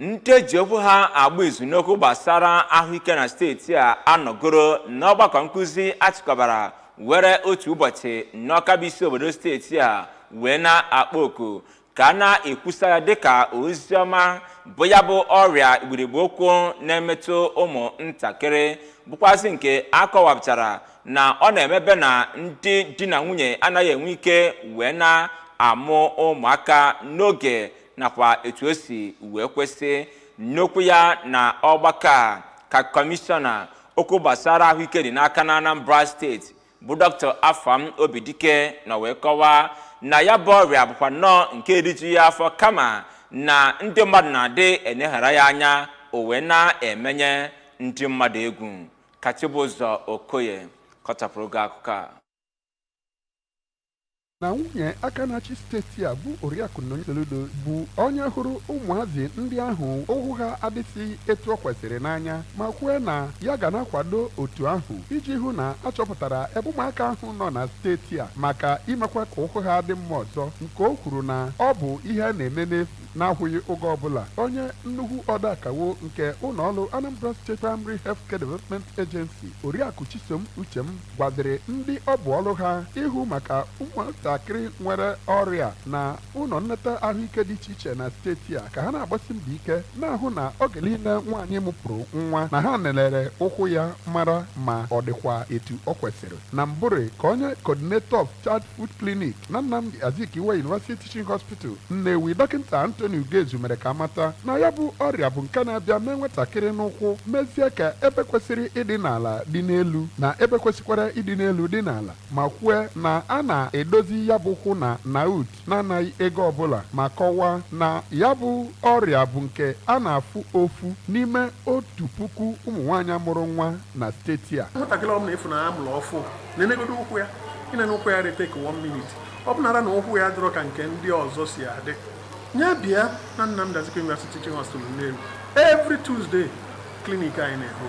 Ndị eji okwu ha agba izu n'okwu gbasara ahụike na steeti a anọgoro n'ọgbakọ nkụzi achịkọbara were otu ụbọchị n'Ọka bụ isi obodo steeti a wee na-akpọ oku ka a na-ekwusa ya dịka ozi ọma bụ ya bụ ọrịa igbirigbe ụkwụ na-emetụ ụmụ ntakịrị, bụkwazị nke a kọwapụtara na ọ na-emebe na ndị di na nwunye anaghị enwe ike wee na-amụ ụmụaka n'oge nakwa etu o si wee kwesị. N'okwu ya na ọgbakọ a ka kọmishọna okwu gbasara ahụike dị n'aka na Anambra Steeti bụ Dr. Afam Obidike nọ wee kọwaa na ya bụ ọrịa bụkwa nnọọ nke erijughị afọ, kama na ndị mmadụ na-adị eneghara ya anya, o wee na-emenye ndị mmadụ egwu. Ka Chibụzọ Okoye kọchapụrụ gị akụkọ a. Na nwunye aka na-achị steeti a bụ Oriakụ Nonye Soludo bụ onye hụrụ ụmụazị ndị ahụ ụkwụ ha adịsị etu ọ kwesịrị n'anya, ma kwue na ya ga na-akwado otu ahụ iji hụ na achọpụtara ebe ụmụaka ahụ nọ na steeti a maka imekwa ka ụkwụ ha dị mma ọzọ, nke o kwuru na ọ bụ ihe a na-eme n'efu na-akwụghị ụgwọ ọbụla. Onye nnukwu ọdakawo nke ụlọọrụ Anambra State Primary Healthcare Development Agency, Oriakụ Chisom Uchem, gwadịrị ndị ọ bụ ọrụ ha ịhụ maka ụmụntakịrị nwere ọrịa na ụlọ nleta ahụike dị iche iche na steeti a ka ha na-agbasi mbọ ike na-ahụ na oge niile nwaanyị mụpụrụ nwa na ha nelere ụkwụ ya mara ma ọ dịkwa etu ọ kwesịrị. Na mbụrị ka onye coordinator of Child Foot Clinic na Nnamdi Azikiwe University Teaching Hospital, Nnewi, Dọkịta Anthony Ugezu, mere ka amata na ya bụ ọrịa bụ nke na-abịa mee nwatakịrị n'ụkwụ, mezie ka ebe kwesịrị ịdị n'ala dị n'elu na ebe kwesịkwara ịdị n'elu dị n'ala, ma kwue na a na-edozi ya bụ ụkwụ na NAUTH na-anaghị ego ọbụla, ma kọwaa na ya bụ ọrịa bụ nke a na-afụ ofu n'ime 1,000 ụmụ nwaanyị mụrụ nwa na steeti a. Nwatakịrị ọbụla efu na amụrụ ọfụ na-enegodo ụkwụ ya, ịnene ụkwụ ya take one minute. Ọ bụnara na ụkwụ ya dịrọ ka nke ndị ọzọ si adị, nye bịa na Nnamdi Azikiwe University Teaching Hospital, Nnewi. Every Tuesday clinic anyị na-ehu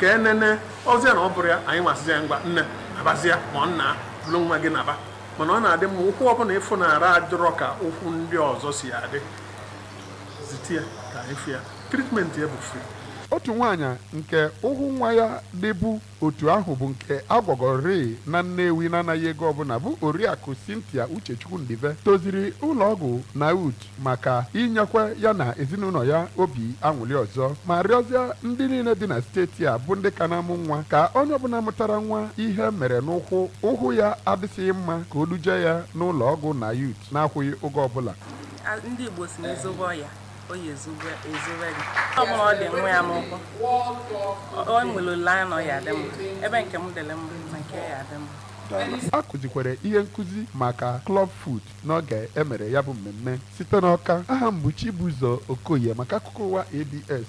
ka enene ọzọ ya na ọ bụrụ ya anyị nwasịzi ya, ngwa nne nabazia ma ọ nna bụrụ nwa gị naba. Mana ọ na-adị mma, ụkwụ ọbụla ịfụ na ara adịrọ ka ụkwụ ndị ọzọ si adị, zite ya ka anyị fụ ya. Treatment ya bụ free. Otu nwaanyị nke ụkwụ nwa ya dịbu otu ahụ bụ nke agwọgọrị na Nnewi na-anaghị ego ọbụla bụ Oriakụ Cynthia Uchechukwu Ndive toziri ụlọọgwụ NAUTH maka inyekwa ya na ezinụlọ ya obi aṅụrị ọzọ, ma rịọzie ndị niile dị na steeti a bụ ndị ka na-amụ nwa ka onye ọbụla mụtara nwa ihe mere n'ụkwụ, ụkwụ ya adịsịghị mma, ka o duje ya n'ụlọ ọgwụ NAUTH na-akwụghị ụgwọ ọbụla. Ndị Igbo si na ezobe ọya oyi ezobe ezobe gị. Ọ bụla ọ dị nwa ya n'ụkwụ, o nwere olileanya na ọ ya adị mma. Ebe nke m dịrị mma na nke ya adị mma. A kụzikwara ihe nkụzi maka club foot n'oge emere ya bụ mmemme. Site n'Ọka, aha m bụ Chibụzọ Okoye maka akụkọ ụwa ABS.